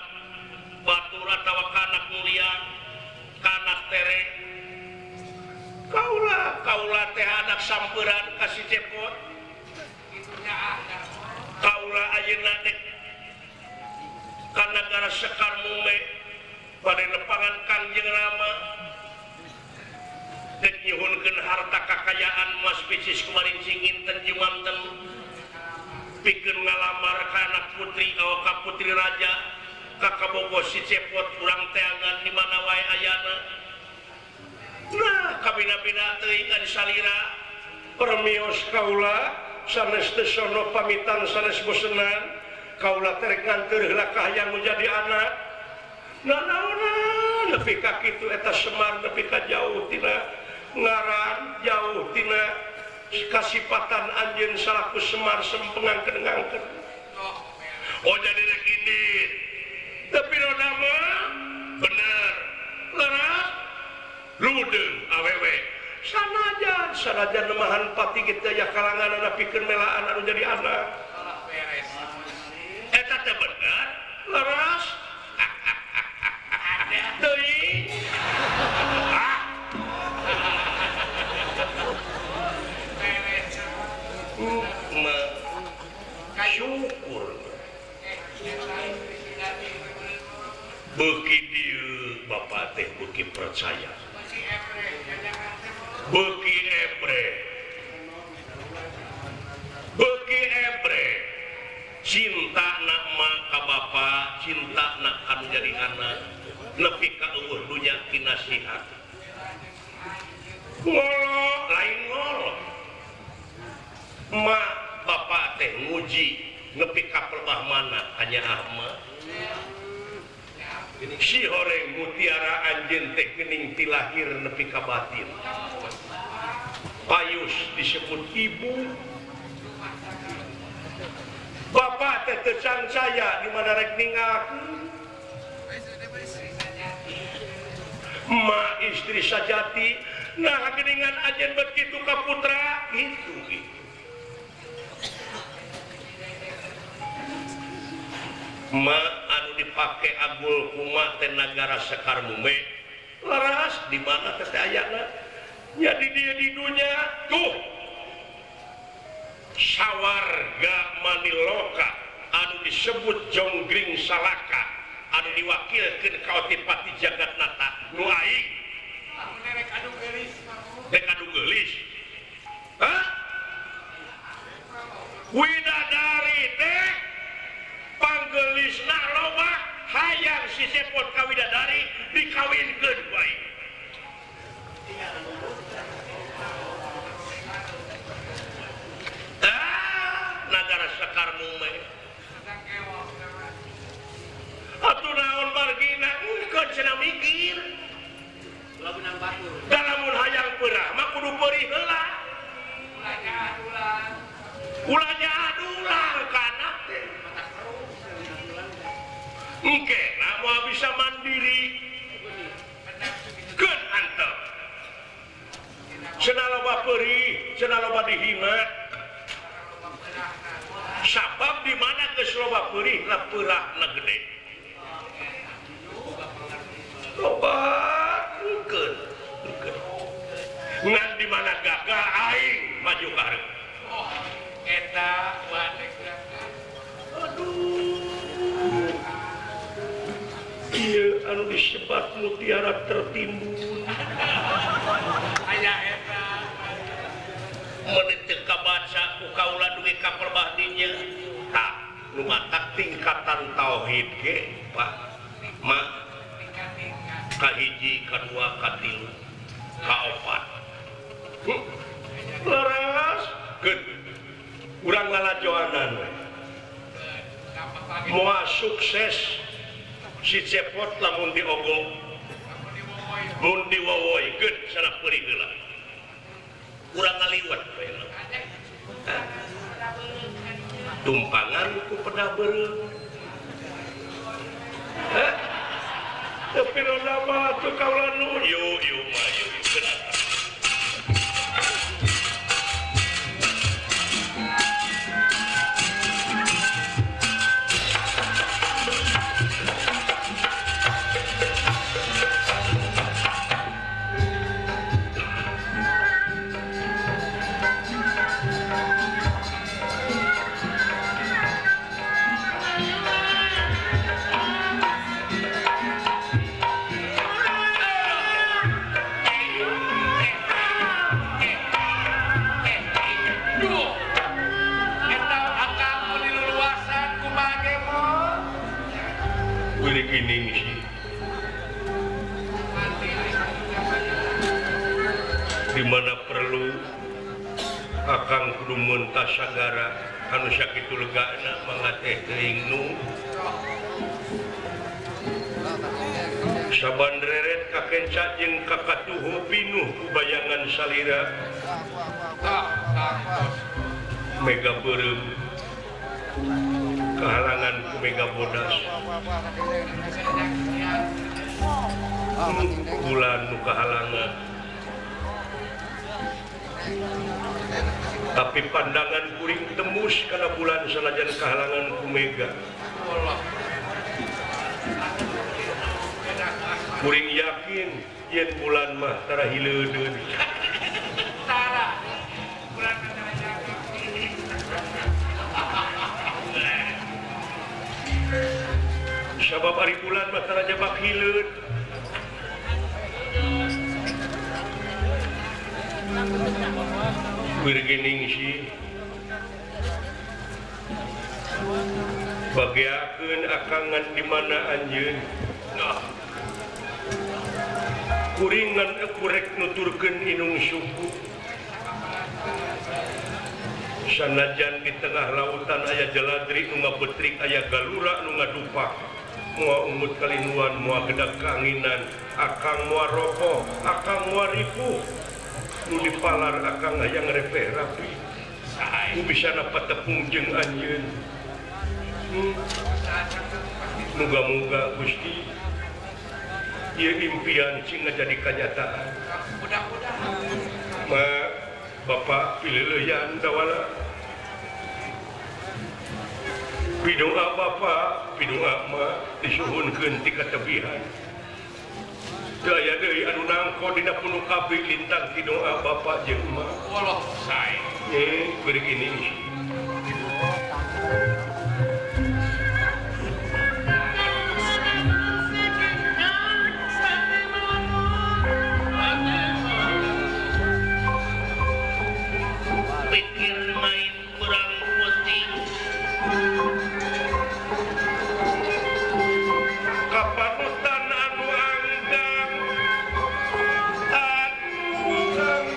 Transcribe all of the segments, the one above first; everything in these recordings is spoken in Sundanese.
anak batur atawa ka anak mulia ka anak tere kaula kaula teh anak samperan ka si Cepot kaula ayeuna dek ka nagara Sekar Mume bade nepangan Kangjeng Rama dek nyuhunkeun harta kakayaan mas picis kumarin cinginten jumanten pikeun ngalamar ka anak putri atawa ka putri raja ka kabogoh si Cepot urang teangan di mana wae ayana. Nah kabina-bina teuing ari salira permios kaula sanes teu sono pamitan sanes bosenan kaula terek nganteur heula ka hayang jadi anak. Nah naonan nepi ka kitu eta Semar nepi ka jauh tina ngaran jauh tina kasipatan anjeun salaku Semar sempengangkeun-ngangkeun. Oh jadi rek indit tapi roda mah bener leras ludeung awewe sanajan sanajan nemahan pati kitu aya kalangan pikeun melaan anu jadi anak eta teh bener leras teuing syukur beuki dieu bapak teh beuki percaya beuki ebre beuki ebre cinta nak ma ka bapa cinta nak kanu jadi anak nepi ka eueuh dunya kinasihat ngolo lain ngolo ma bapak teh nguji nepi ka pelbah mana hanya ahma si horeng mutiara anjeun teh geuning ti lahir nepi ka batin payus disebut ibu bapak teh teu cancaya di mana rek ninggalkeun ma istri sajati nah geuningan anjeun bet kitu ka putra gitu gitu ma anu dipake agul kuma teh nagara Sekar Mume leras di mana teh ayana nya di dieu di dunya tuh sawarga maniloka anu disebut Jonggring Salaka anu diwakilkeun ka Otipati Jagatnata nu aing rek adu geulis hah widadari teh panggelisna loba hayang si Cepot ka widadari dikawinkeun ku aing. Ah, nagara Sekar Mume. Atuh naon margina engkeun cenah mikir. Da lamun hayang peurah mah kudu peurih heula. Ulah nyaah dulang ka anak teh. Engke nah moal bisa mandiri. Keun antep. Cenah loba peurih, cenah loba dihina. Sabab di mana geus loba peurih lah peurahna gede. Loba engkeun, engkeun. Ngan di mana gagah aing maju ka hareup. Oh, eta wae. Aduh. Ieu anu disebat mutiara tertimbun. Aya eta. Mun teu kabaca ku kaula dugi ka perbah dinya. Tah, nu matak tingkatan tauhid ge, Pak. Ma kahiji, kadua, katilu, kaopat. Leres keun. Urang lalajoanan we. Moal sukses si Cepot lamun diogo mun diwowoykeun salah peurih heula. Urang ngaliwet we. Tumpangan ku pedah beureum. Hah? Tapi lama tuh kaula nu yu yu mah yu yu. Wiring sih di mana perlu akang kudu mentas sagara anu sakitu legana mangga teh teuing nu saban reret kakenca jeung kakatuhu pinuh ku bayangan salira mega beureum kahalangan ku mega bodas bulan nu kahalangan tapi pandangan kuring tembus kana bulan sanajan kahalangan ku mega. Kuring yakin yen bulan mah tara hileudeun. Tara. Bulan tara yakin. Sabab ari bulan mah tara jabak hileud. Wirginingsih bagiakeun akangan di mana anjeun. Kuringan kurek nuturkeun inung suku. Sanajan di tengah lautan aya jaladri nu ngabetrik aya galura nu ngadupak. Moa ungut kalinuan moa gedak keanginan akang moa ropoh akang moa ripuh. Nu dipalar akang hayang repeh rapi. Nu bisa napatepung jeung anjeun. Muga-muga Gusti ieu impian cing ngajadi kanyataan. Mudah-mudahan. Ma Bapak pileuleyan dawala. Pidoa Bapak, pidoa Ma disuhunkeun ti katebihan. Teu aya deui anu nangko dina punu kabeh lintang ti doa Bapak jeung Ma. Walah sae. Beureum ini. Pikir main kurang putih kapanutan anu anggang anu anggang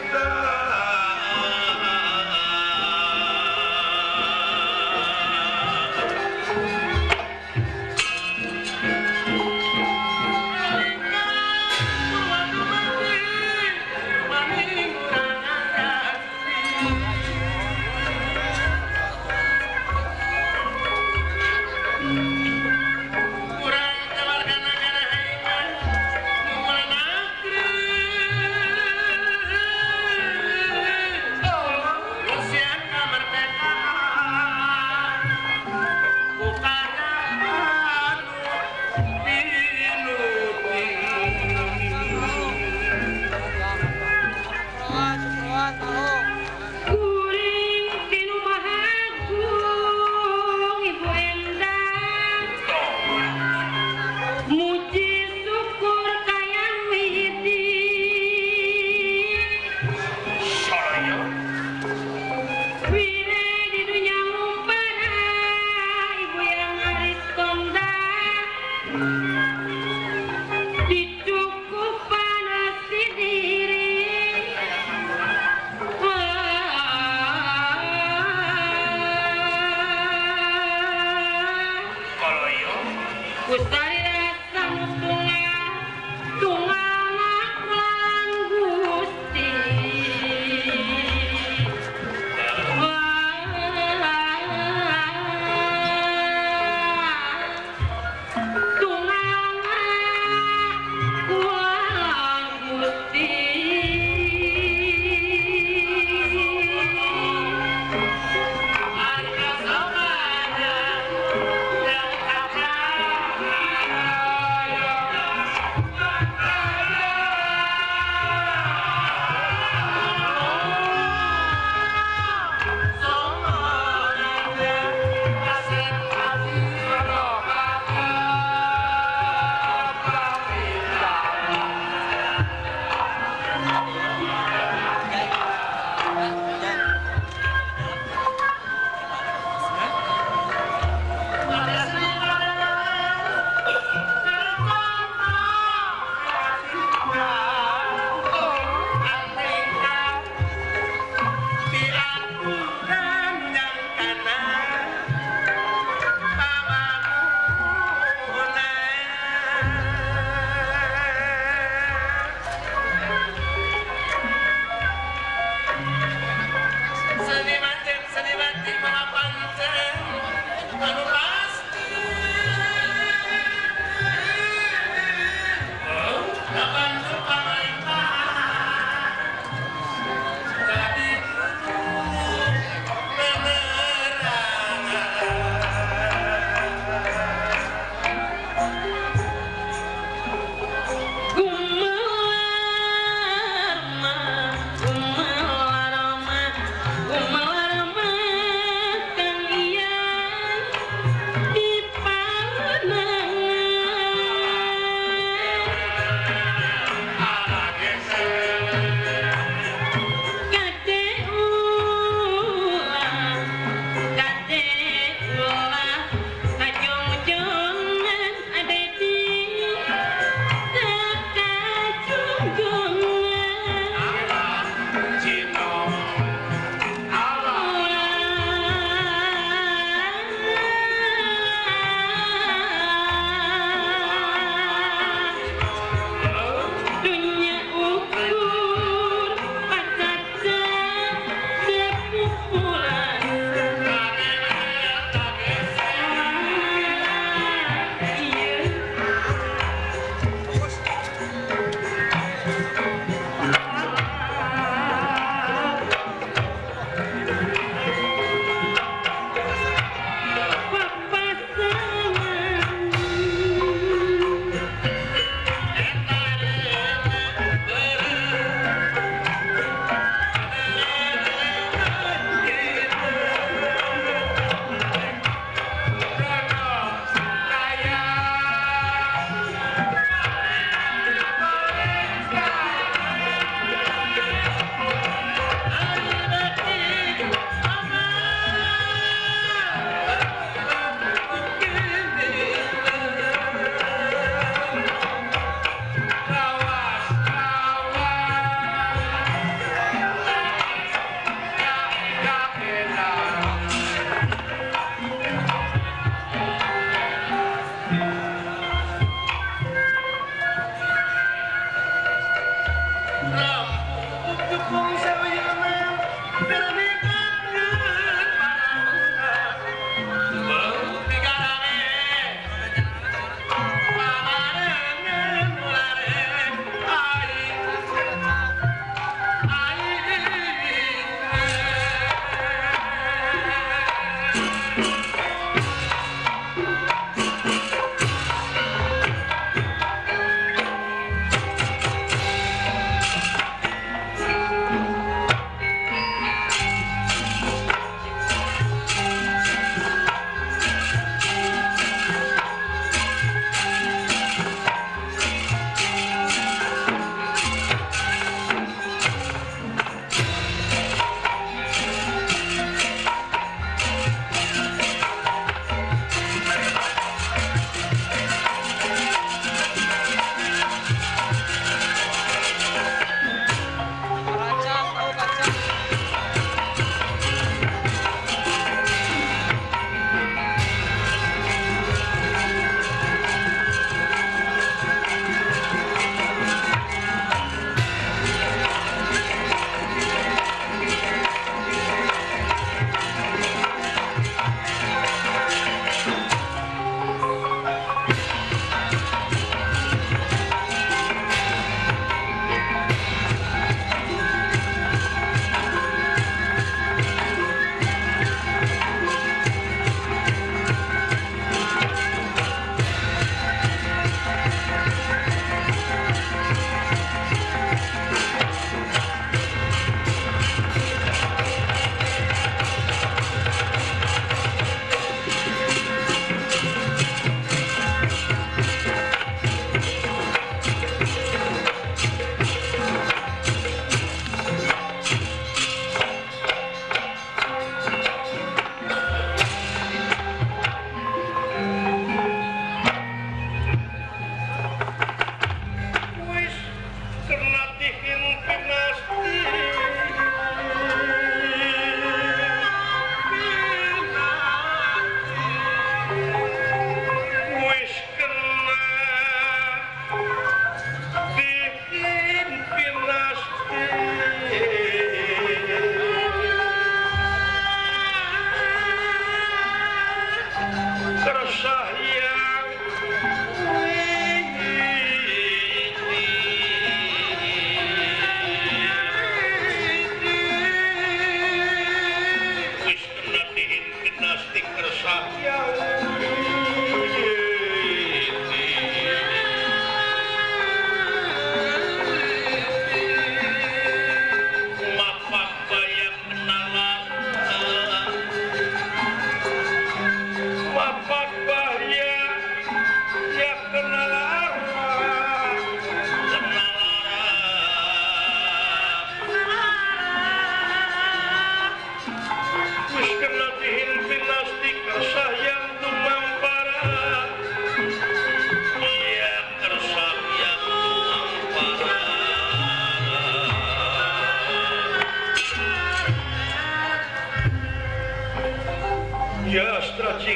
Arka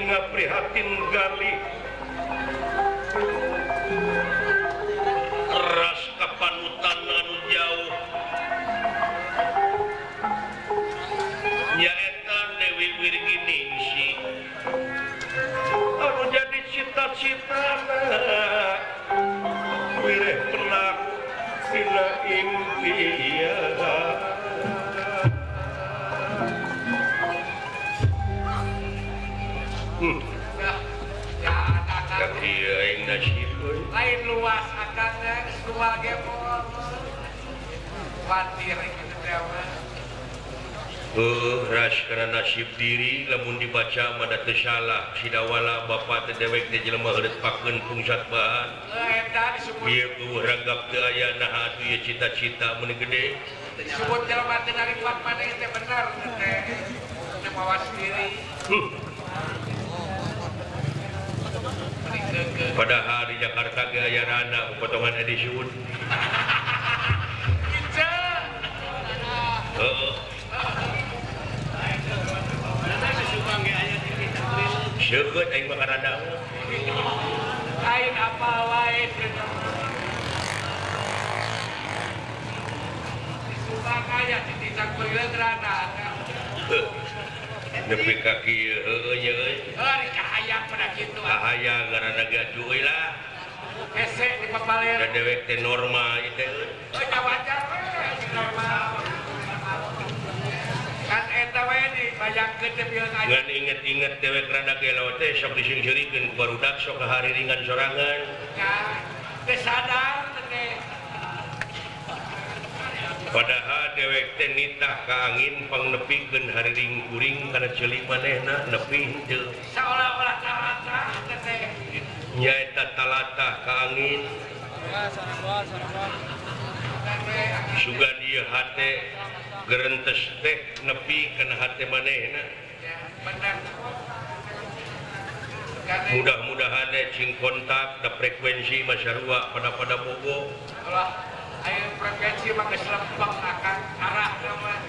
Ngaprihatin galih ras kapanutan anu jauh nyaeta Dewi Wirginingsih anu jadi cita-cita wireh penak dina impian. Lain luas akangnya luas gepol khawatir gitu teh. Ras karena nasib diri lamun dibaca mah da teu salah sidawala bapa teh dewek teh jelema heureut pakeun pungsat bahan. Eta disebut ieu eueuh ranggap teu aya naha atuh ieu cita-cita mun gede. Disebut jelema teh naripat maneh teh bener teh. Teu mawas diri. Padahal di Jakarta ge aya rana potongan Edison. Heeh. Seukeut aing mah karada. Lain apa wae di Subang aya di Cangkulileung rana. Nepi ka kieu heueuh nya euy. Heuh kahayang pada kitu. Kahayang ngaranna ge atuh euy lah. Hese di papaler. Da dewek teh norma ieu teh euy. Euy wajar we normal. Kan eta we dibayangkeun teh pieu aya. Ngan inget-inget dewek rada gelo teh sok disingseurikeun ku barudak sok hariringan sorangan. Nya teh sadar teh. Padahal dewek teh nitah ka angin pangnepikeun hariring kuring kana ceuli manehna nepi henteu. Saolah-olah talatah teh. Nyaeta talatah ka angin. Sugan ieu hate gerentes teh nepi kana hate manehna. Mudah-mudahan teh cing kontak da frekuensi masarua pada bogo. Ayo frekuensi mah geus lempeng akan arah mah.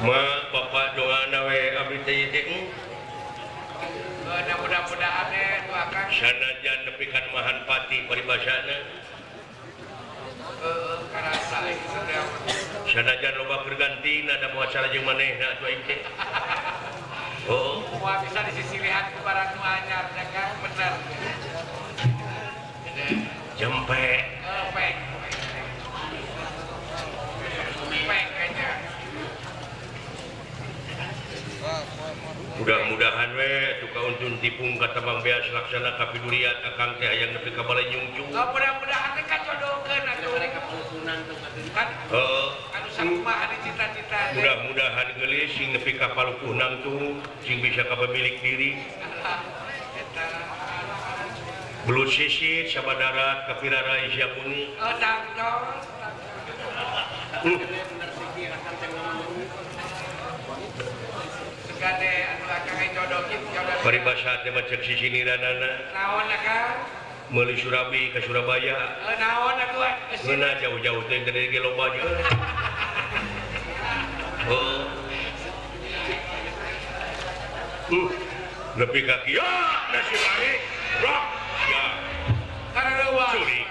Ma bapak doana we abdi teh teh. Mudah-mudahan teh doakan. Sanajan nepi ka Mahan Pati paribasana. Heeh, karasa ieu teh. Sanajan loba bergantina da moal acara jeung manehna atuh aing teh. Oh, moal bisa disisilihan ku barang nu anyar teh kan bener. Jempe. Pek. Pek kayaknya. Mudah-mudahan we tuh kauntun tipung ka Tambang Beas laksana kapiduriat akang teh hayang nepi ka Balai Nyungcung. Oh, mudah-mudahan teh kajodohkeun atuh. Kan heeh. Anu sakumaha di cita-cita. Mudah-mudahan geulis sing nepi ka palupuh nangtung sing bisa ka pemilik diri. Belut sisit sabadarat kapirara isia muni. Oh, tangtong. Paribasa teh mah cek sisiniranana. Naon akang? Meuli Surabi ka Surabaya. Naon atuh? Ngeunah jauh-jauh teh gede ge loba jeung. Heeh. Nepi ka kieu nasib aing. Rock. Ya. Karena curik.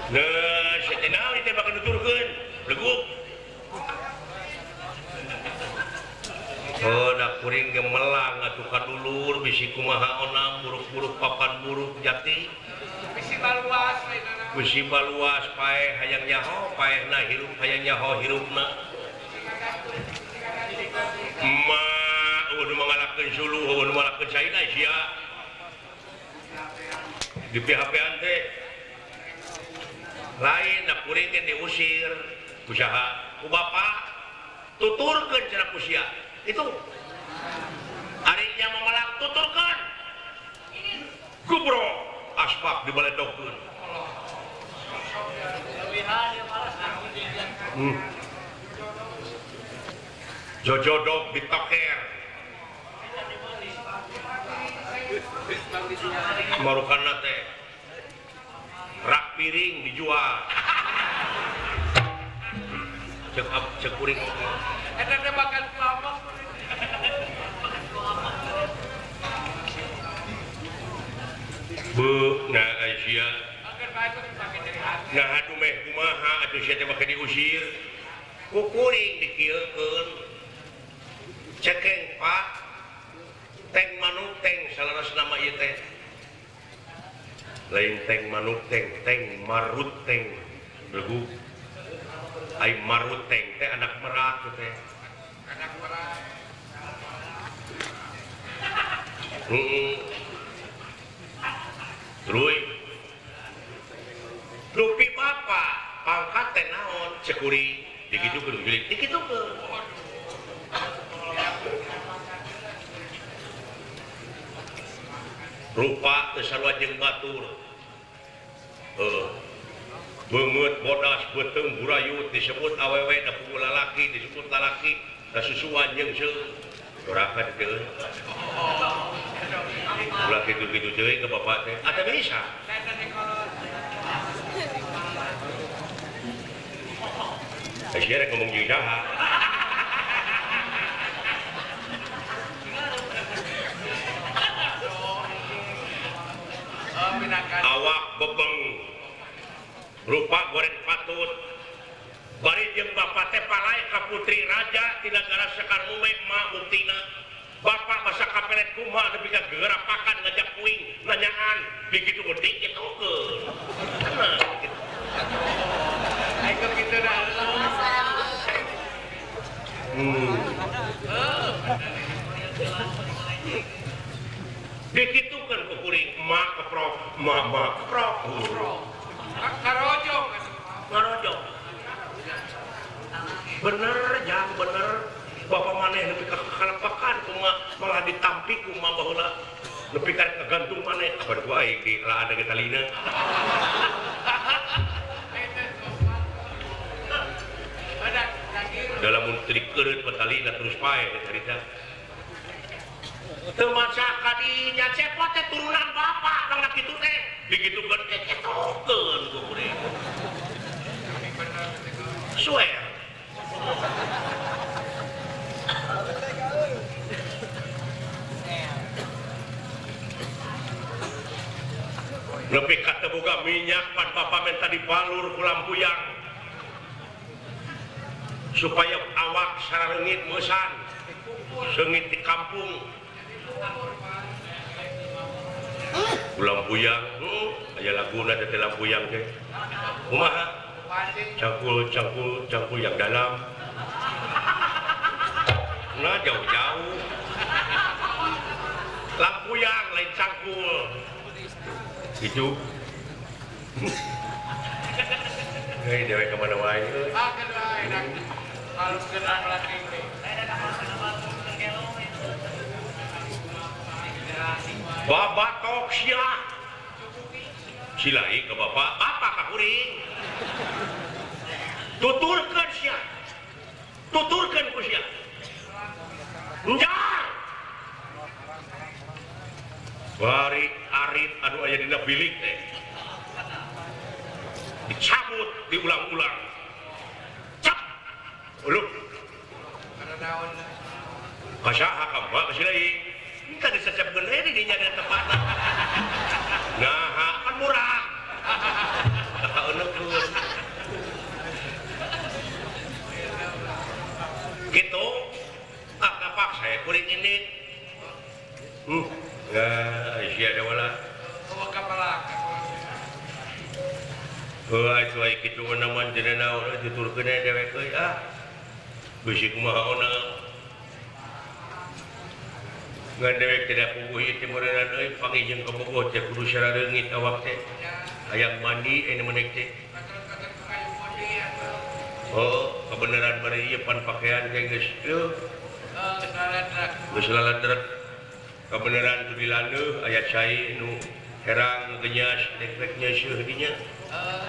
Nah, sia teh naon teh bakal nuturkeun? Leguk. Oh, da kuring ge melang atuh ka dulur bisi kumaha onam buruk-buruk papan buruk jati. Bisi baluas lainna. Bisi baluas paeh hayang nyaho, paehna hirup hayang nyaho hirupna. Ma, eueuh nu mangalakeun suluh, eueuh nu mangalakeun saina sia. Di PHP-an teh lain da kuring teh diusir ku saha? Ku bapa. Tuturkeun cenah ku sia. Itu arinya memelak tuturkan kubro asbak dibaledogkeun. Jojodok ditoker marukanna teh rak piring dijual cek kuring eta teh makan pamok. Bu nah Aisyah nah aduh meh kumaha atuh sia teh make diusir ku kuring dikieukeun cekeng Pak teng manuk teng salaras nama ieu teh lain teng manuk teng teng marut teng begu ai marut teng teh anak merak teh anak merak heeh Ruy rupi bapak pangkat teh naon cek kuring dikitukeun dikitukeun rupa teu sarua jeung batur heuh beungeut bodas beuteung burayut disebut awewe da puguh lalaki disebut lalaki da susuan jeung seueur doraka teh euy ulah kitu-kitu teuing ka bapak teh atuh bisa sia rek ngomong jeung saha awak bebeng rupa goreng patut bari jeung bapak teh palai ka putri raja ti nagara Sekar Mume mah buktina bapak masa kapelet kumaha nepi ka gerapakan ngajak kuing nanyaan dikitu dikitukeun tenang kitu ai kitu dah dikitukeun ku kuring mak keprok mama keprok karojong ngarojong bener jang bener bapak maneh nepi ka kalepakan kumaha malah ditampi kumaha baheula nepi ka kagantung maneh kabar ku aing di laan ge talina dalam mun teu dikeureut mah talina terus pae carita teu maca kadinya cepot teh turunan bapak mangga kitu teh dikitukeun teh ketokeun ku kuring suer nepi ka teu boga minyak pan bapak menta dibalur ku lampuyang supaya awak sarareungit meusan seungit di kampung lampuyang aya laguna teh lampuyang teh kumaha cangkul cangkul cangkul yang dalam nah jauh-jauh lampuyang lain cangkul gitu hei dewek ka mana wae euy ah enak halus genang lagi babatok sia silai ke bapak bapak ka kuring tuturkeun sia tuturkeun ku sia enjar bari arit anu aya dina bilik teh dicabut diulang-ulang cap uluh ka saha ka bapak ka silai kan disesepkeun we di dinya dina tempatna nah kan murah kaeunekeun gitu ah kapaksa ya kuring ini nah sia da wala eueuh kapalak heuh atuh ai kitu mah naon teu naon dituturkeun dewek euy ah beusi kumaha ona ngan dewek tidak puguh ieu teh meureunana euy panggih jeung kabogoh teh kudu sarareungit awak teh hayang mandi aya menek teh oh kebenaran bari ieu pan pakaian teh geus leuh geus laladrek kebenaran tu dilandeuh aya cai nu herang genyas dek-dek nyeuseuh dinya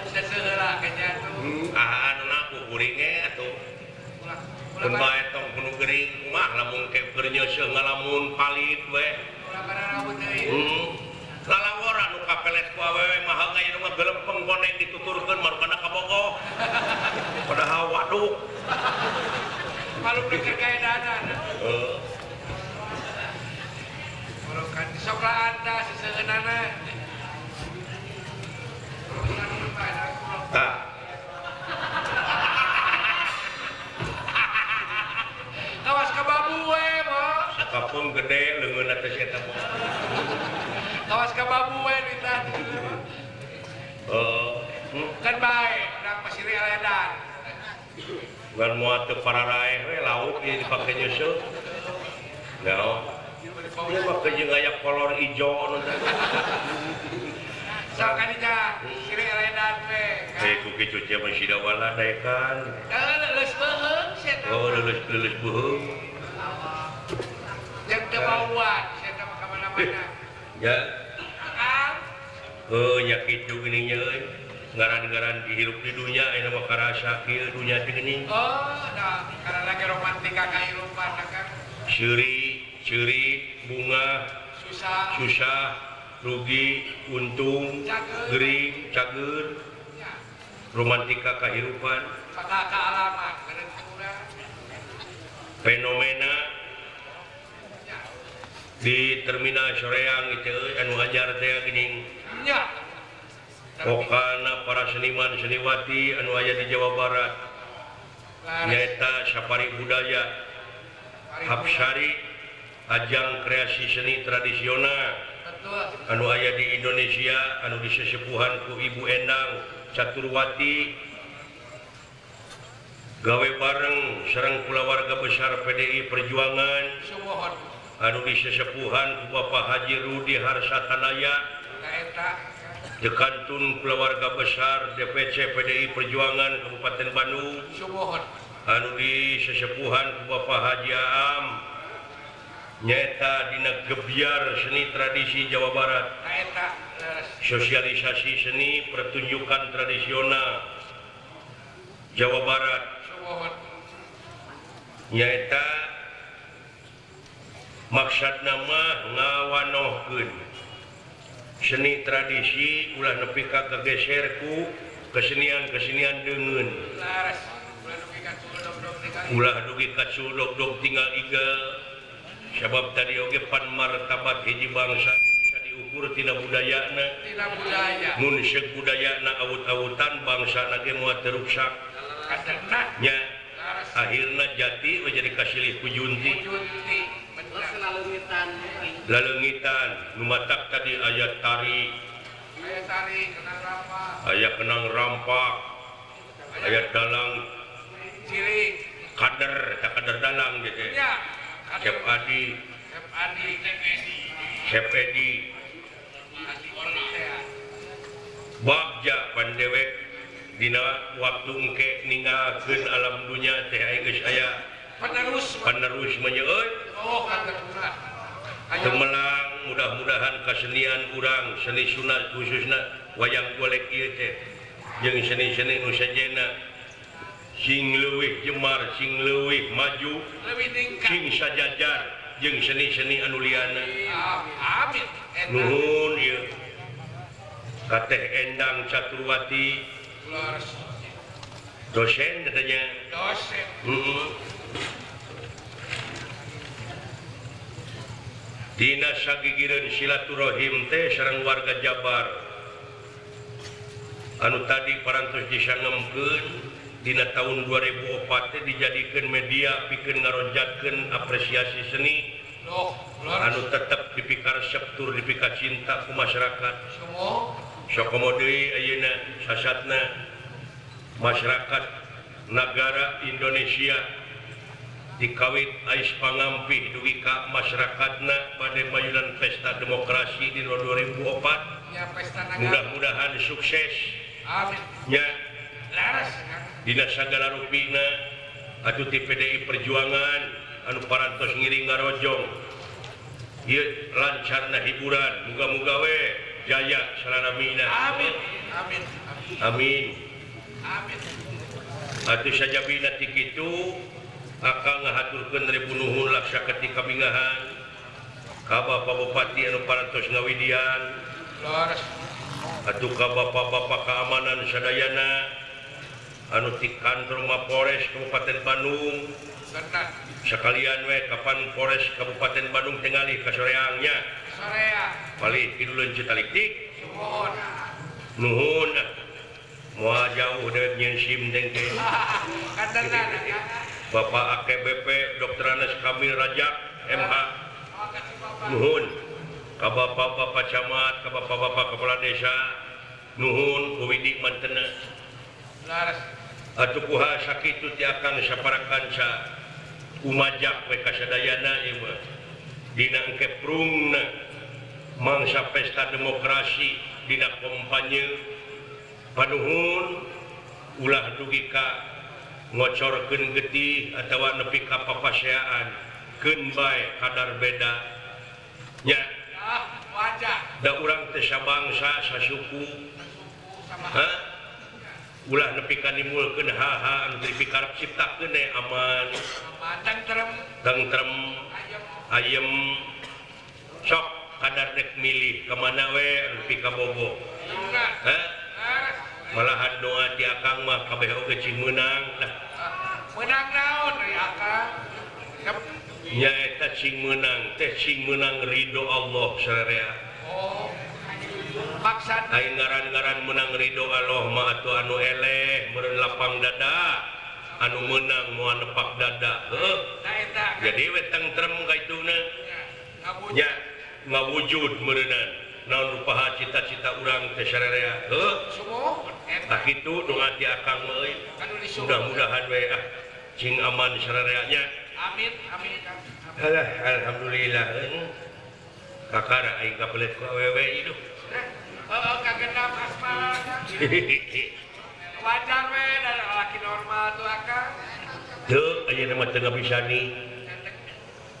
seseuheula genyas tuh ahaan na ku kuring ge atuh mun bae tong kudu gering kumaha lamun ke keur nyeuseuh ngalamun palit we lalawora nu kapelet ku awewe mah aya nu ngagelempeng koneng dituturkeun marukana kabogoh padahal waduk malum keur kaedana heuh morokan sok lah anda seseuheunana da teh eta mah. Kawas ka babu we duitna. Oh, kan bae urang mah silih eledan. Ngan moal teu pararaeh we lauk ieu dipake nyeuseut. Naon? Ieu mah jeung aya kolor ijo nu teh. Sok kadinya silih eledan we. Eh ku kitu teh mah sida wala daekan. Leuleus beuheung sia teh. Oh, leuleus beuheung. Jeung teu bauan sia teh mah ka mana-mana. Ya. Akang. Oh, nya kitu geuning nya euy. Ngaran-ngaran dihirup di dunya ayeuna mah karasa kieu dunya teh geuning. Oh, da karena lagi romantika kahirupan Akang. Seuri, ceurik, bunga, susah, susah, rugi, untung, gering, cager. Romantika kahirupan. Bakal kaalaman meureun urang. Fenomena di terminal Soreang itu anu anyar teh geuning. Nya. Pokana para seniman seniwati anu aya di Jawa Barat. Nyaeta Safari Budaya Hapsari ajang kreasi seni tradisional anu aya di Indonesia anu disesepuhan ku Ibu Endang Caturwati gawe bareng sareng kulawarga besar PDI Perjuangan anu disesepuhan ku Bapak Haji Rudi Harsatanaya dekantun kulawarga besar DPC PDI Perjuangan Kabupaten Bandung anu disesepuhan ku Bapak Haji Aam nyaeta dina gebyar seni tradisi Jawa Barat sosialisasi seni pertunjukan tradisional Jawa Barat nyaeta maksudna mah ngawanohkeun seni tradisi ulah nepi ka kageser ku kesenian-kesenian deungeun ulah dugi ka sulog-dog tinggal igel sabab tadi oge pan martabat hiji bangsa bisa diukur tina budayana mun seuk budayana awut-awutan bangsana ge moal teu ruksak nya akhirna jati we jadi kasilih ku junti laleungitan nu matak tadi aya tari aya kenang rampak aya dalang cilik kader tak kader dalang gitu Chef Adi Chef Edi bagja pandewek dina waktu engke ninggalkeun alam dunya teh geus aya penerus mah euy. Oh, kateruna. Temelang mudah-mudahan kesenian urang seni sunat khususna wayang golek ieu teh jeung seni-seni nu sejenna sing leuwih jemar sing leuwih maju sing sajajar jeung seni-seni anu liana. Amin. Nuhun ieu ka Teh Endang Caturwati dosen katanya dosen. Dina sagigireun silaturahim teh sareng warga Jabar anu tadi parantos disangemkeun dina tahun 2004 teh dijadikeun media pikeun ngaronjatkeun apresiasi seni anu tetep dipikaresep tur dipikacinta ku masyarakat. Sakomo deui ayeuna sasatna masyarakat nagara Indonesia dikawit ais pangampih dugi ka masyarakatna bade mayunan pesta demokrasi di 2004 ya, mudah-mudahan sukses. Amin. Nya dina sagala rupina atuh ti PDI Perjuangan anu parantos ngiring ngarojong ieu lancarna hiburan muga-muga we jaya salanamina. Amin. Amin. Amin. Amin. Atuh sajabina ti kitu akang ngahaturkeun ribu nuhun laksa ketika bingahan ka Bapak Bupati anu parantos ngawidian atuh ka bapak-bapak keamanan sadayana anu ti kantor Mapolres Kabupaten Bandung sekalian we kapan Polres Kabupaten Bandung tingali ka soreang nya palih kiduleun Citaliktik nuhun moal jauh deuet nyeun SIM teh Bapak AKBP Dr. Anas Kamil Rajak MH Nuhun ka bapak-bapak camat, ka bapak-bapak kepala desa, nuhun ku Widi mantena. Atuh kuha sakitu ti akang sapara kanca umajak we kasadayana ieu mah. Dina engke prungna mangsa pesta demokrasi dina kampanye panuhun ulah dugi ka ngocorkeun getih atawa nepi ka papaseaan keun bae kadar beda nya. Da urang teh sabangsa sasuku, ha ulah nepi ka nimulkeun haha anu dipikarep ciptakeun aman tentrem ayem sok kadar dek milih ka mana we nepi ka bogo, ha malahan doa ti akang mah kabeh oge cing meunang lah. Meunang naon euy akang? Nyaeta cing meunang teh cing meunang ridho Allah sararea. Oh. Maksad aing ngaran-ngaran meunang ridho Allah mah atuh anu eleh meureun lapang dada, anu meunang moal nepak dada. Heuh. Jadi we tentrem kaituna. Nya ngawujud meureunan naon rupaha cita-cita urang teh sararea. Heuh. Tah kitu doa ti akang mah euy. Mudah-mudahan we ah cing aman sararea nya. Amin amin. Alah alhamdulillah. Kakara aing kapelet ku awewe ieu. Heeh kagenap asmara. Wajar we da lalaki normal tuh akang. Teu ayeuna mah teu ngabisani.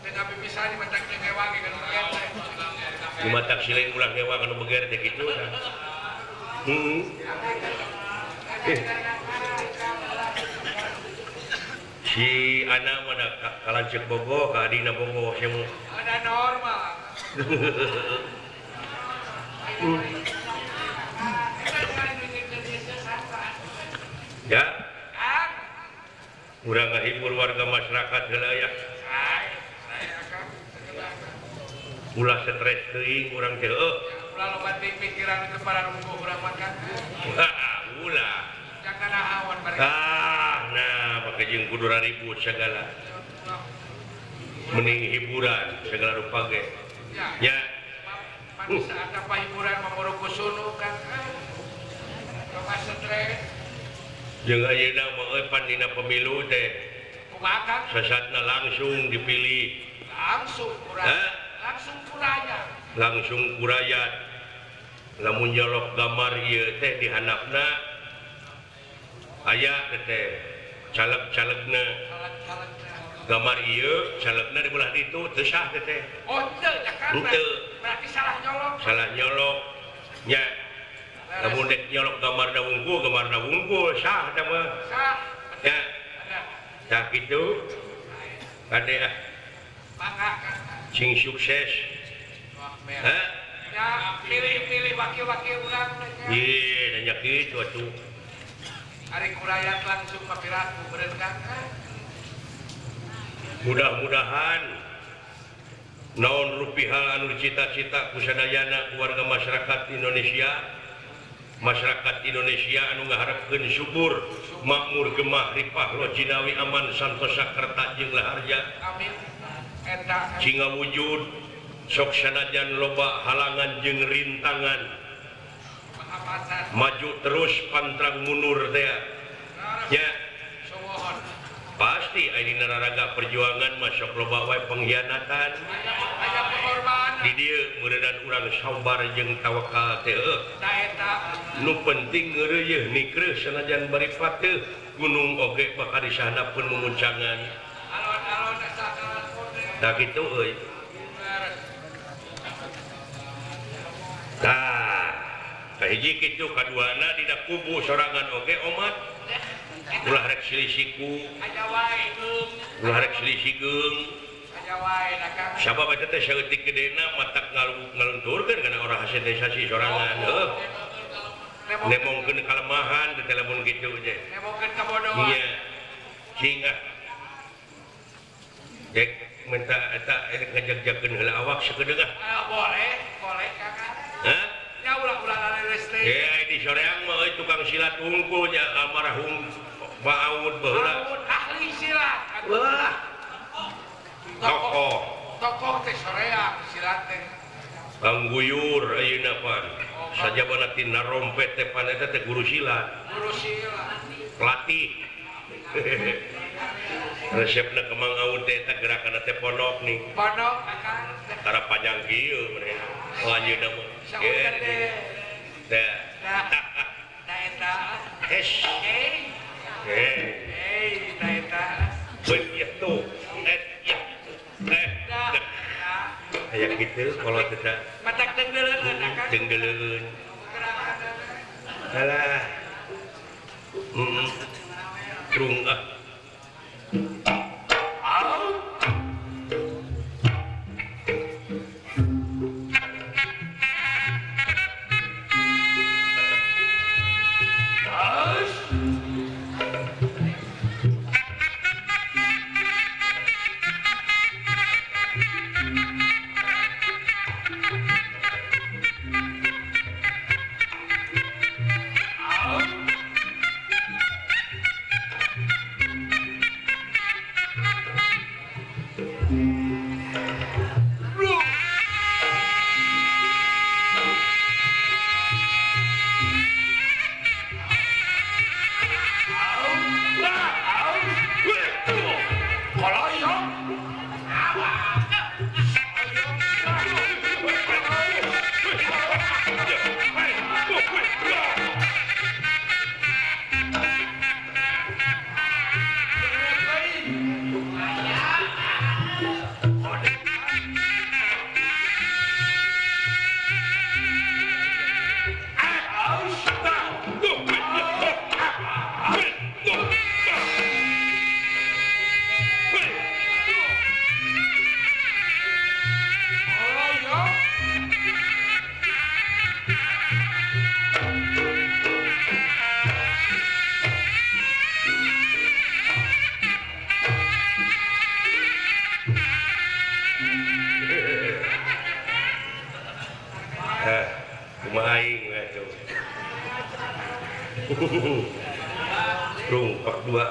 Teu ngabisani matak teu ngewa ge kana beger teh. Matak sileun ulah ngewa kana beger teh kitu tah. Heeh. Si anak mana kalancek bogo, ka adina bogo semua. Ada normal. Ya. Urang ngahibur warga masyarakat heula ya. Ulah stres teuing urang teh heuh. Ulah loba teuing pikiran teu pararungguh urang makan. Ulah. Jangan awan bareng. Ah, nah make jeung kudu ribut segala. Mending hiburan segala rupa ge. Ya. Manusia apa hiburan mamoro kusunu kan. Loba stres. Jeung ayeuna mah euy pan dina pemilu teh. Kumaha Kang? Sasatna langsung dipilih. Langsung kurang. Langsung kuraya. Langsung kurayat. Lamun nyolok gambar ieu teh dihandapna aya teh caleg-calegna. Gambar ieu calegna di belah ditu teu sah teh. Oh teu nya kan. Henteu. Berarti salah nyolok. Salah nyolok. Nya. Lamun dek nyolok gambarna wungkul sah teh mah. Sah. Nya. Tah kitu. Kade ah. Mangga. Sing sukses. Hah? Ya, pilih-pilih wakil-wakil urang. Iya, nanya kitu atuh. Ari kurayat langsung papiraku beureun Kang. Mudah-mudahan naon rupiah anu cita-cita ku sadayana warga masyarakat Indonesia, masyarakat Indonesia anu ngaharepkeun syukur, makmur gemah ripah lo jinawi aman santosa kerta jeung laharja. Amin. Eta cinga wujud sok sanajan loba halangan jeung rintangan. Maju terus pantrang mundur teh. Ya. Pasti ayeuna raraga perjuangan mah sok loba wae pengkhianatan. Di dieu meureunnan urang sabar jeung tawakal teh heuh. Nu penting ngeureuyeuh nikreuh sanajan bari pateuh gunung oge bakal disahandapeun mumuncangan. Alon-alon asa Tah kitu euy. Tah, kahiji kitu kaduana dina kubu sorangan oge omat. Ulah rek silisiku. Ulah rek silisigeung. Sabab eta teh saeutik gedena matak ngalunturkeun kana orang hasetisasi sorangan heuh. Nemongkeun kalemahan teh lamun kitu teh. Nemongkeun kabodohan. Nya. Cing ah. Dek minta eta ngajag-jagkeun heula awak sakedeung ah. Boleh, boleh Kakak. Hah? Nya ulah-ulah laleres teh. Eh di soreang mah euy tukang silat hungkul nya almarhum Baud baheula. Ahli silat. Wah. Tokoh. Tokoh teh soreang silat. silat teh. Pangguyur ayeuna pan. Sajabana tina rompet teh pan eta teh guru silat. Guru silat. Pelatih. Resepna ke Mang Aun teh eta gerakanna teh pondok nih. Pondok akang. Tara panjang kieu manehna. Oh anjeunna mah. Saur teh. Tah. Tah eta. Hes. Hey. Hey. Hey, tah eta. Weh, ya tuh. Ya. Dah. Aya kitu kalau teh matak denggeleun akang. Denggeleun. Alah. Heeh. Rung ah. Rung pak dua.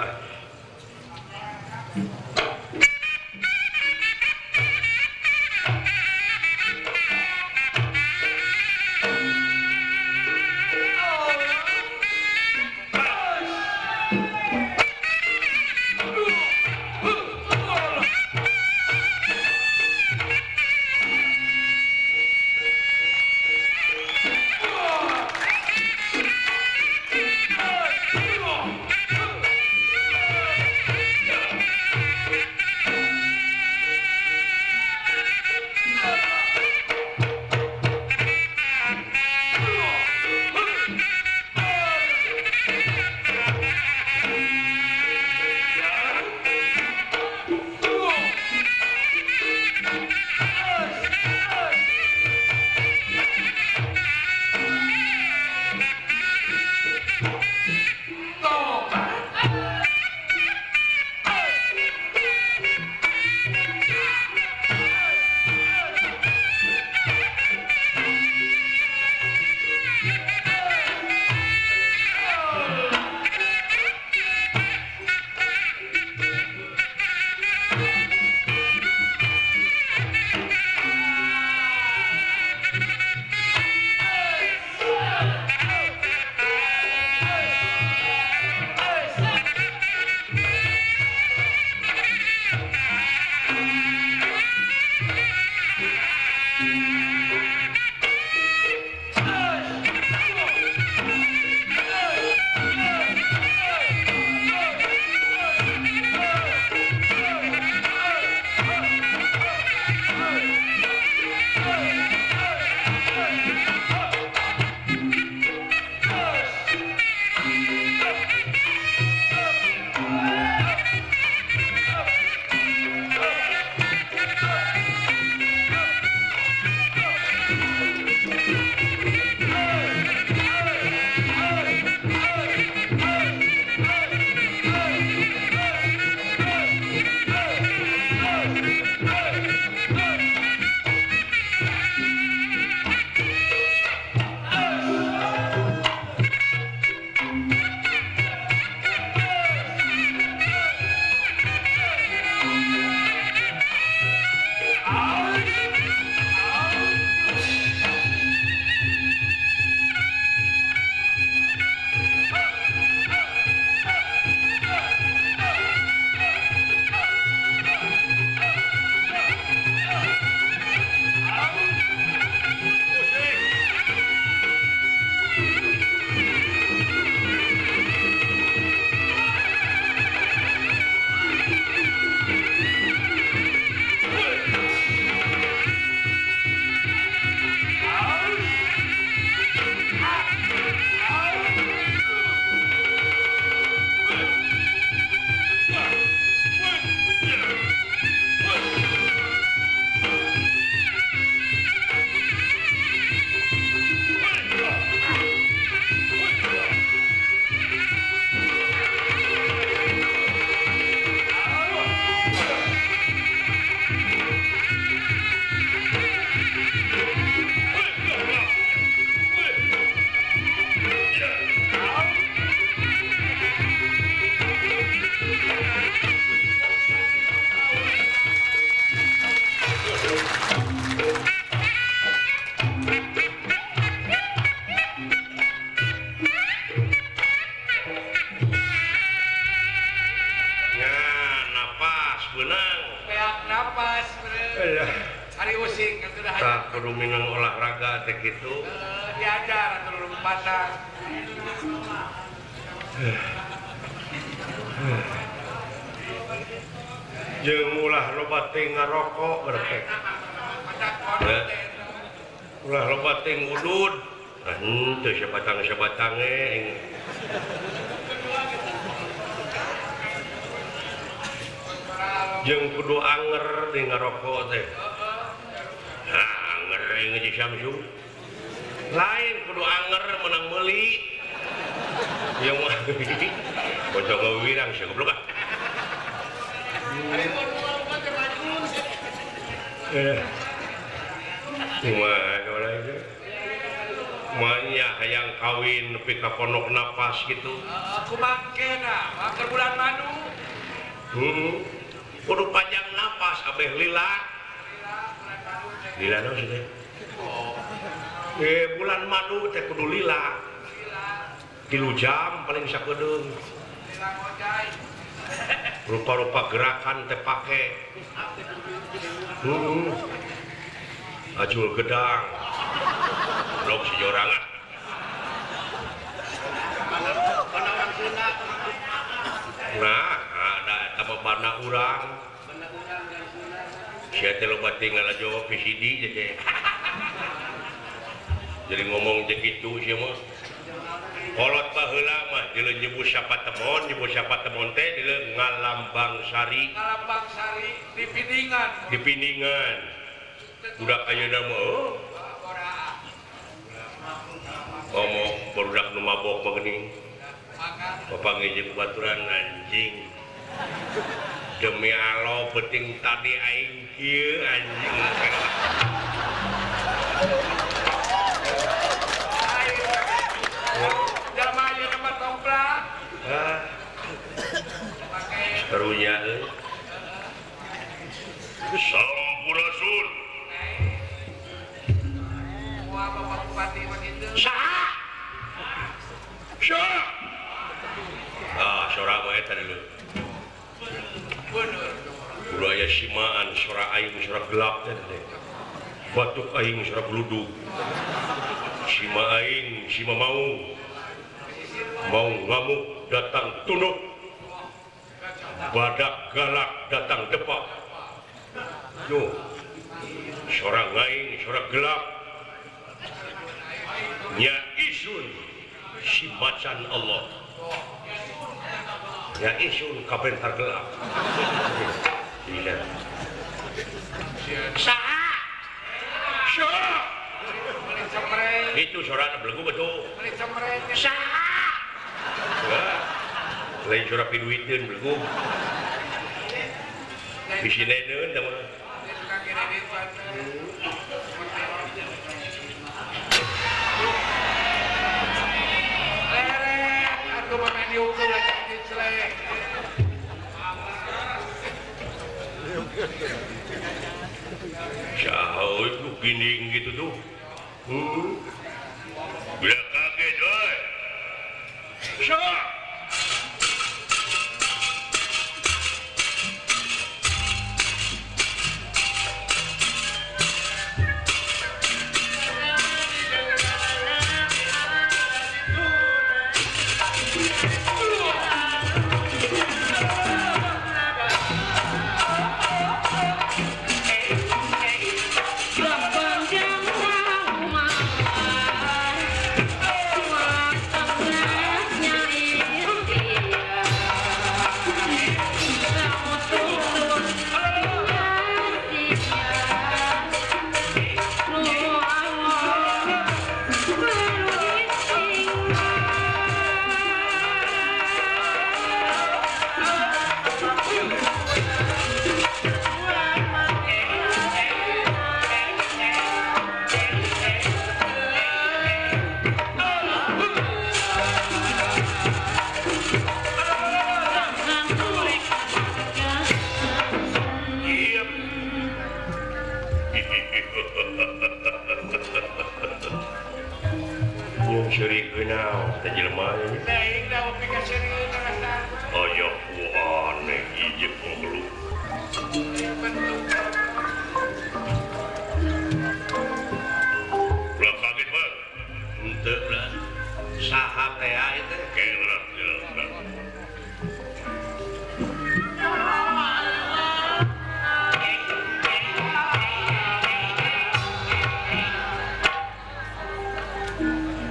kudu minang olahraga teh kitu. Diajar atuh lompatan. Jeung ulah loba teh ngarokok berteh. Ulah loba teh ngudud. Henteu sabatang-sabatang ge. Jeung kudu anger di ngarokok teh. Nah, anger aing jeung Samsu. Lain kudu anger menang meuli. Yang mah bocah ngawirang sia goblok ah. Kumaha urang teh? Manya hayang kawin nepi ka pondok napas gitu. Kumangkena, keur bulan madu. Heeh. Kudu panjang napas abeh lila. Lila naon sih teh? Bulan madu teh kudu lila. 3 jam paling sakedeung. Rupa-rupa gerakan teh pake. Ajul gedang. Blok si jorangan. Nah, ada eta mah bana urang. Sia teh loba tinggal jawab VCD teh. Jadi ngomong teh kitu sia mah. Kolot baheula mah dieu nyebut siapa temon teh dieu ngalambang sari. Ngalambang sari di piningan. Di piningan. Budak ayeuna mah oh. Ngomong barudak nu mabok mah geuning. Bapak ngejek baturan anjing. Demi Allah penting tadi aing kieu anjing. Jelema ayeuna mah tomplak. Hah. Karunya euy. Sampurasun. Wah, Bapak Bupati mah kitu. Saha? Saha? Ah, sora mah eta deuleu. Kudu aya simaan sora aing sora gelap teh teh. Batuk aing sora gludug. Sima aing sima mau. Mau ngamuk datang tunduk. Badak galak datang depak. Yo. Sora aing sora gelap. Nya isun si macan Allah. Ya isun kabentar gelap. Iya. Saha? Saha? Itu suara belegu betul. Saha? Lain suara piduiteun belegu. Bisineun da mah. Leret atuh mah dihukum lagi dicelek. Jauh itu gini gitu tuh. Bila kaget, oi. Syah.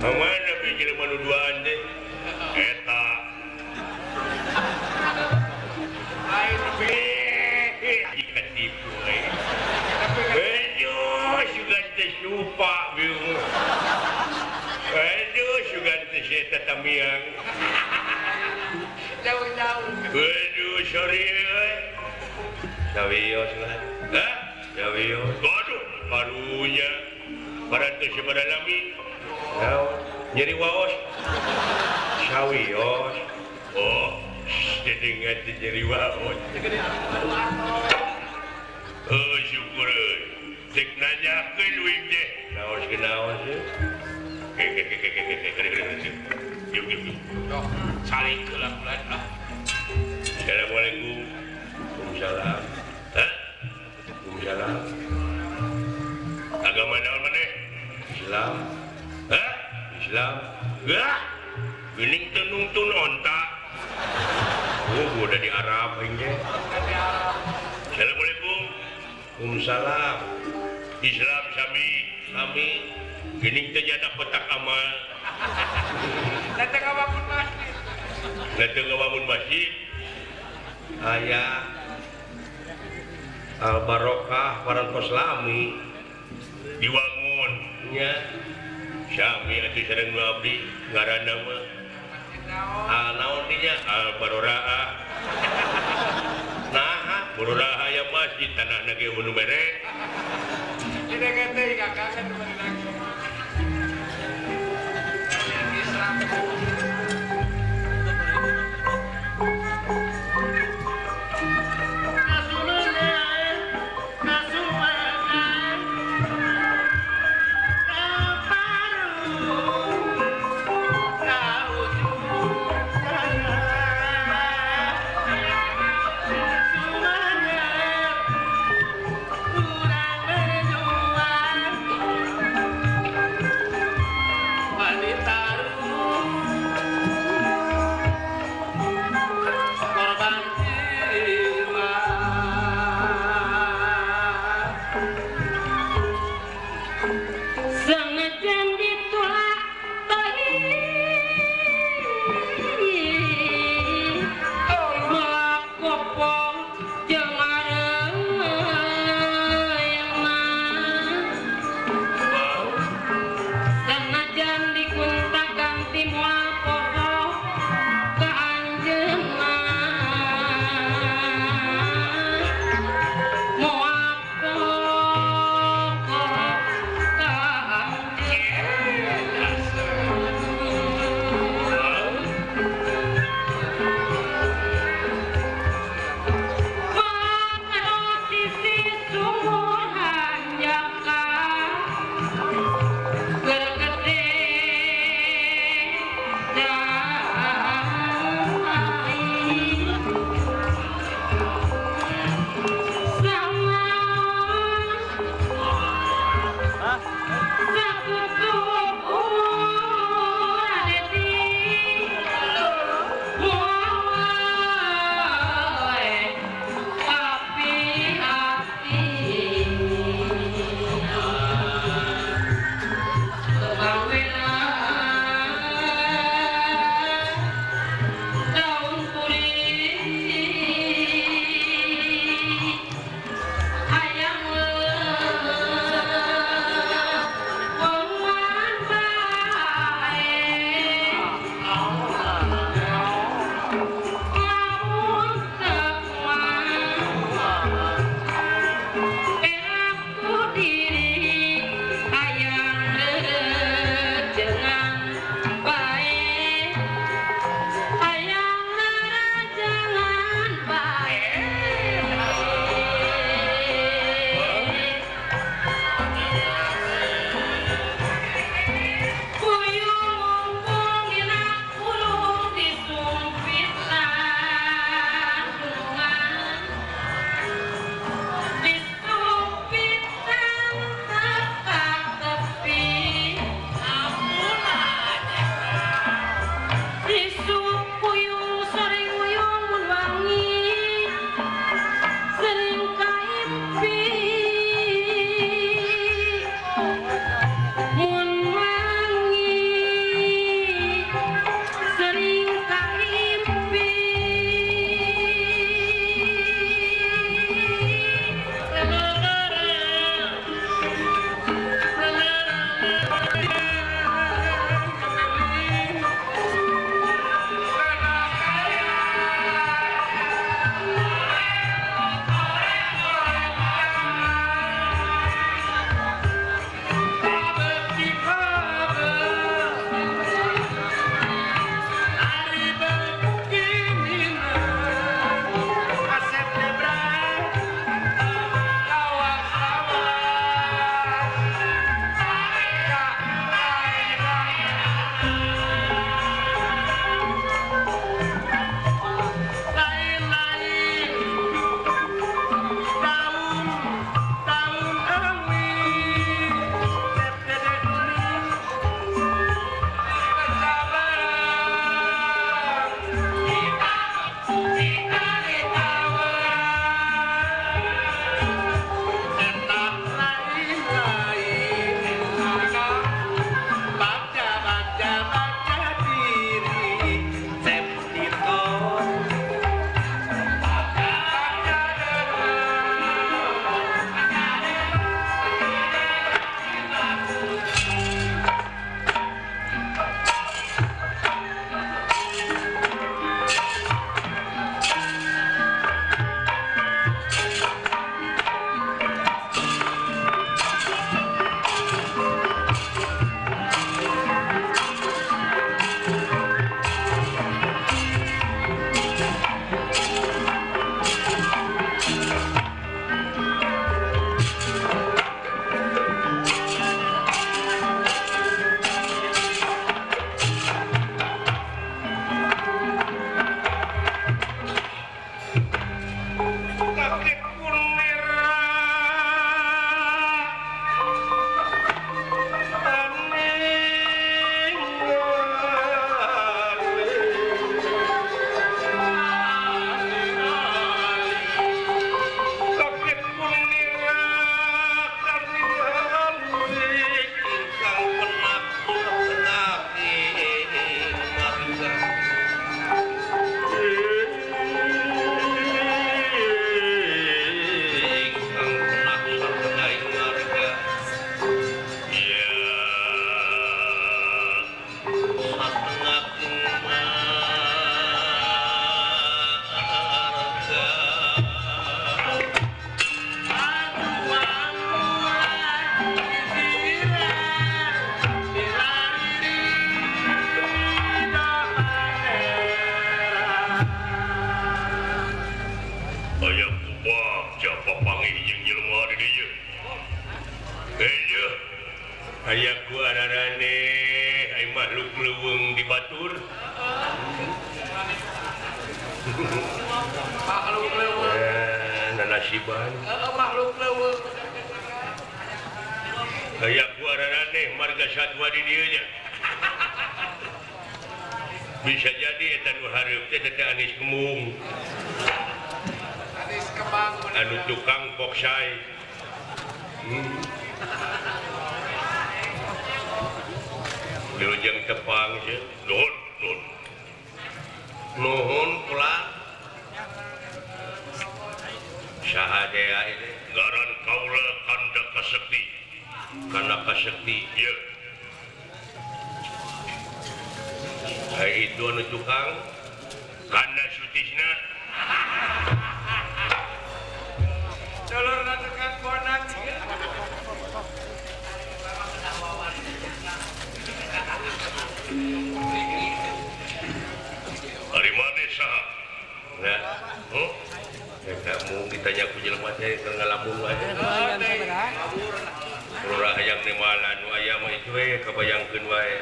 Mana bi jelema nu duaan teh? Eta. Lain bi. Katipu euy. Aduh, sugan teh supa bieu. Aduh, sugan teh eta tamiang. Jauh-jauh. Aduh, sorry euy. Sawios lah. Hah? Sawios. Aduh, karunya. Parantos sabada lami. Naon? Nyeri waos. Sawios. Oh, dedengan teh nyeri waos. Oh, syukur euy. Cek nanyakeun uing teh. Naos ke naon sih? Yuk, yuk, yuk. Doh, saling keula bulan ah. Assalamualaikum. Waalaikumsalam. Hah? Waalaikumsalam. Agama naon maneh? Islam. Hah? Islam. Hah? Geuning teu nungtun onta. Oh, gua udah di Arab aing teh. Assalamualaikum. Waalaikumsalam. Islam sami, sami. Geuning teu jana kotak amal. Datang ngabangun masjid. Datang ngabangun masjid. Aya Al Barokah parantos lami diwangun nya. Sami atuh sareng nu abdi ngaranna mah. Ah naon dinya Al Baroraah. Naha Baroraah aya masjid tanahna ge nu mere. Tidak teh kakak kan lagi. Islam. makhluk leuweung di batur. Makhluk leuweung. Nanasiban. Heeh, makhluk leuweung. Aya ku araraneh marga satwa di dieu nya. Bisa jadi eta nu hareup teh teh Anis Kemung. Anis Kemang anu tukang poksai. Wilujeng tepang sih. Nuhun, nuhun. Nuhun pula. Saha dea ini? Ngaran kaula Kanda Kasekti. Kanda Kasekti, ieu. Hai itu anu tukang Kanda Sutisna. Dulurna tukang bonang. Ari mane saha? Nah, Eta mung ditanya ku jelema teh keur ngalamun wae. Lurah hayang nemalan nu aya mah itu we kabayangkeun wae.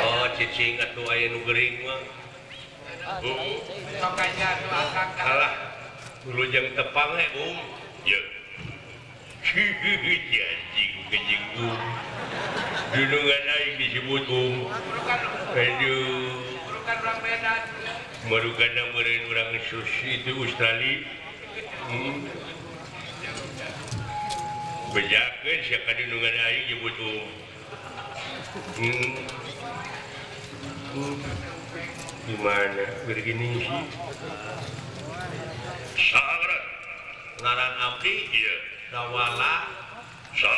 Oh, cicing atuh aya nu geuring mah. Sokanya atuh akang. Alah, wilujeng tepang we, Um. Ye. Anjing gejing Um. Dunungan aing disebut Um. Aduh. Bukan orang Medan. Marugana meureun urang susi itu Australia. Bejakeun sia ka dunungan aing nyebut Um. Gimana begini sih? Saha ngaran abdi? Ieu. Dawala. Sa?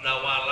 Dawala.